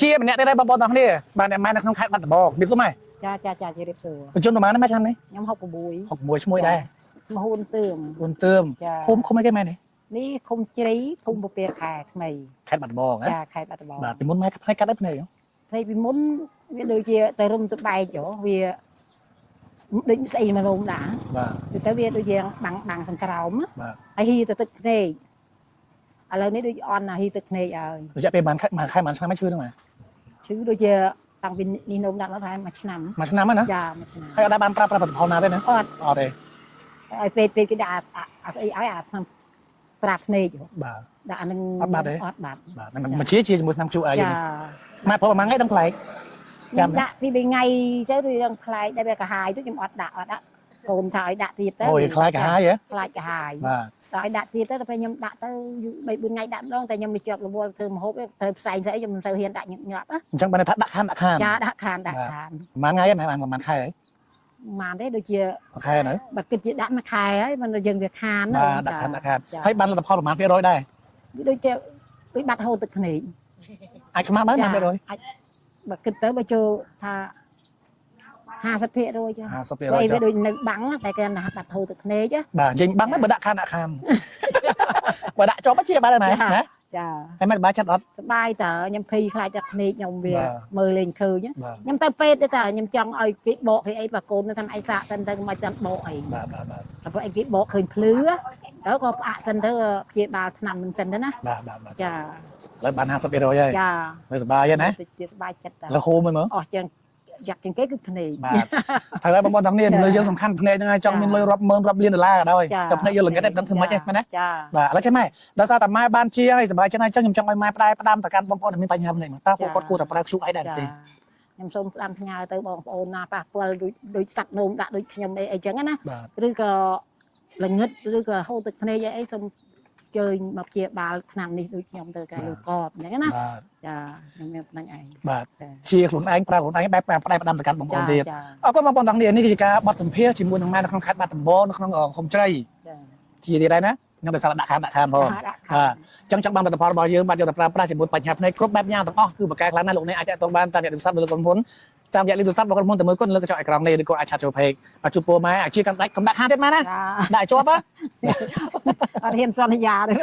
ជាម្នាក់ទៀតដែរបងប្អូនទាំងគ្នាបាទអ្នកម៉ែនៅក្នុងខេត្តបាត់ដំបងមានសុំម៉ែ ចាចាចាជម្រាបសួរ បញ្ជនប្រហែលណាម៉ែឆ្នាំនេះ ខ្ញុំ66 66ឈ្មោះដែរ មហ៊ូនទឿម អ៊ុនទឿម ចា ឃុំឃុំអីគេម៉ែនេះ នេះឃុំជ្រៃភូមិពពាខែថ្មី ខេត្តបាត់ដំបងហ៎ ចាខេត្តបាត់ដំបង បាទពីមុនម៉ែផ្នែកកាត់អីភ្នែកហ៎ ភ្នែកពីមុនវាដូចជាទៅរុំទៅបែកហ៎វាដូចស្អីមករុំដាក់ បាទ ទៅទៅវាដូចជាបាំងបាំងសង្ក្រោមណា បាទ ហើយហ៊ីទៅទឹកភ្នែកឥឡូវនេះដូចអន់ណាហ៊ីទឹកភ្នែកហើយ រយៈពេលប្រហែលខែមួយខែប្រហែលឆ្នាំឯងឈឺហ្នឹងម៉ែ ឈឺដូចជាតាំងពីនេះនោមដាក់មកថែមមួយឆ្នាំ មួយឆ្នាំហ្នឹងណា ចាមួយឆ្នាំ ហើយអត់ដែលបានប្រើប្រាស់ផលិតផលណាទេណា អត់ អត់ទេ ឲ្យពេទ្យពេទ្យគេដាក់អាស្អីឲ្យអាថ្នាំត្រាភ្នែកហ៎ បាទ ដាក់អានឹង អត់បាត់ទេ អត់បាត់ បាទហ្នឹងមកជាជាមួយឆ្នាំ QI ចា នេះម៉ែព្រោះប្រហែលថ្ងៃដឹងប្លែក ចាំ ខ្ញុំដាក់ពី3ថ្ងៃទៅរឿងខ្លាចដែលវាកាហាយទៅខ្ញុំអត់ដាក់អត់ដាក់កូនថាឲ្យដាក់ទៀតទៅ អូយខ្លាចកាហាយហ៎ ខ្លាចកាហាយ បាទ ដល់ឲ្យដាក់ទៀតទៅដល់ពេលខ្ញុំដាក់ទៅយូរ3 4ថ្ងៃដាក់ម្ដងតែខ្ញុំមិនជាប់រវល់ធ្វើម្ហូបទេត្រូវផ្សែងស្អីខ្ញុំមិនសូវហ៊ានដាក់ញឹកញាប់ណា អញ្ចឹងបានន័យថាដាក់ខានដាក់ខាន ចាដាក់ខានដាក់ខាន ប្រហែលថ្ងៃហ្នឹងម៉ែបានប្រហែលខែហី ម៉ានទេដូចជា មួយខែនៅ បើគិតជាដាក់មួយខែហើយមិនយើងវាខានណា បាទដាក់ខានដាក់ខានហើយបានលទ្ធផលប្រហែលភាគរយដែរ វាដូចជាដូចបាត់ហូរទឹកភ្នែក អាចស្មានបានប្រហែលភាគរយ អាចបើគិតទៅបើចូលថា50%ចា 50% ព្រោះ ចុះ វាដូចនៅបាំងណាតែគេថាបាត់ហូរទឹកភ្នែកណា បាទនិយាយបាំងហ្នឹងបើដាក់ខានដាក់ខានបើដាក់ជាប់ជាបានហើយម៉ែណា ចា ហើយម៉ែសប្បាយចិត្តអត់ សប្បាយតើខ្ញុំភ័យខ្លាចតែភ្នែកខ្ញុំវា បាទ មើលលេងឃើញណា បាទ ខ្ញុំទៅពេទ្យទេតើខ្ញុំចង់ឲ្យគេបកគេអីបើកូននៅថាឯងសាកសិនទៅកុំឲ្យចាំបកអី បាទបាទបាទ តែព្រោះឯងគេបកឃើញភ្លឺទៅក៏ផ្អាកសិនទៅព្យាបាលថ្នាំមិនសិនទៅណា បាទបាទបាទ ចា ឥឡូវបាន50%ហើយ ចា នៅសប្បាយហើយណា ទៅជាសប្បាយចិត្តតើ ឥឡូវហូមមើលមើល អស់ជាងយ៉ាក់ជាងគេគឺភ្នែក បាទត្រូវហើយបងប្អូនទាំងនេះមនុស្សយើងសំខាន់ភ្នែកហ្នឹងហើយចង់មានលុយរាប់ម៉ឺនរាប់លានដុល្លារក៏ដោយ ចា តែភ្នែកយើងល្ងិតឯងដឹងធ្វើម៉េចទេមែនណា ចា បាទឥឡូវចេះម៉ែដោយសារតែម៉ែបានជាហើយសប្បាយចិត្តហើយចឹងខ្ញុំចង់ឲ្យម៉ែផ្ដាយផ្ដាំទៅកាន់បងប្អូនដែលមានបញ្ហាភ្នែកមកតើពួកគាត់គួរតែប្រើ QI ដែរ ចា ទេ ខ្ញុំសូមផ្ដាំផ្ញើទៅបងប្អូនណាប៉ះពាល់ដូចដូចសត្វនោមដាក់ដូចខ្ញុំអីអីចឹងណា បាទ ឬក៏ល្ងិតឬក៏ហូរទឹកភ្នែកអីអីសូមជើញមកព្យាបាលថ្នាំនេះដូចខ្ញុំទៅកែលោកកបអញ្ចឹងណា បាទ ចាខ្ញុំមានប៉ុណ្្នឹងឯង បាទ ចា ជាខ្លួនឯងប្រើខ្លួនឯងបែបផ្ដាយផ្ដាំទៅកាន់បងប្អូនទៀត ចា អរគុណបងប្អូនទាំងនេះនេះគឺជាការបត់សម្ភាសជាមួយនឹងម៉ែនៅក្នុងខេត្តបាត់ដំបងនៅក្នុងឃុំជ្រៃ ចា ជាទៀតដែរណាខ្ញុំតែសារដាក់ខានដាក់ខានផង ដាក់ បាទអញ្ចឹងចង់បានផលិតផលរបស់យើងបាទយកទៅប្រើប្រាស់ជាមួយបញ្ហាភ្នែកគ្រប់បែបយ៉ាងទាំងអស់គឺបកកែខ្លាំងណាស់លោកអ្នកអាចតាក់ទងបានតាមរយៈទូរស័ព្ទលើក្រុមហ៊ុនតាមរយៈលេខទូរស័ព្ទរបស់ក្រុមហ៊ុនតែមួយគត់លើកញ្ចក់អេក្រង់នេះឬក៏អាចឆាតចូល page បាទជួបពូម៉ែអាជាកាន់ដាច់កុំដាក់ខានទៀតម៉ែណា ចា ដាក់ឲ្យជាប់ហ៎ អត់ហ៊ានសន្យាទេ